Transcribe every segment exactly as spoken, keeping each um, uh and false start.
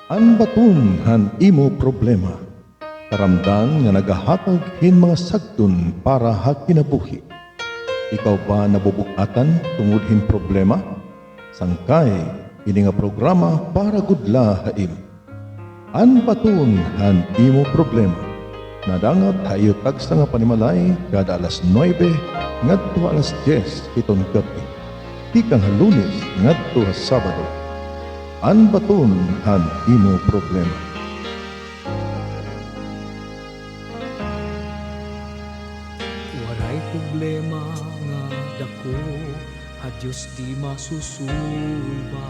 An baton han imo problema. Karamdan nga nagahatag hin mga sagdon para ha kinabuhi. Ikaw ba nabubug-atan tungod hin problema? Sangkay, ini nga programa para gud la ha imo. An baton han imo problema. Nadangat ha iyo tagsa nga panimalay kada alas nuebe ngadto ha alas dyes hiton gab-i, tikang ha Lunes ngadto ha Sabado. An baton han imo problema. Waray problema nga dako, ha Dios di masusulba.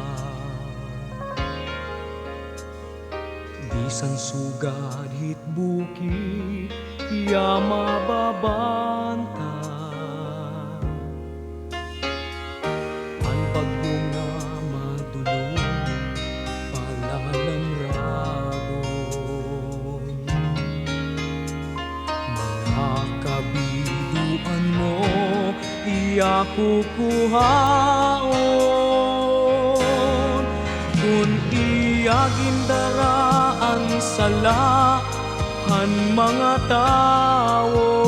Bisan sugad hit bukid, iya mababantay. An bagyo nga madulong, palalamragon. Mga kabidoan mo, iya kukuhaon. Kun iya gindara an sala han mga tawo,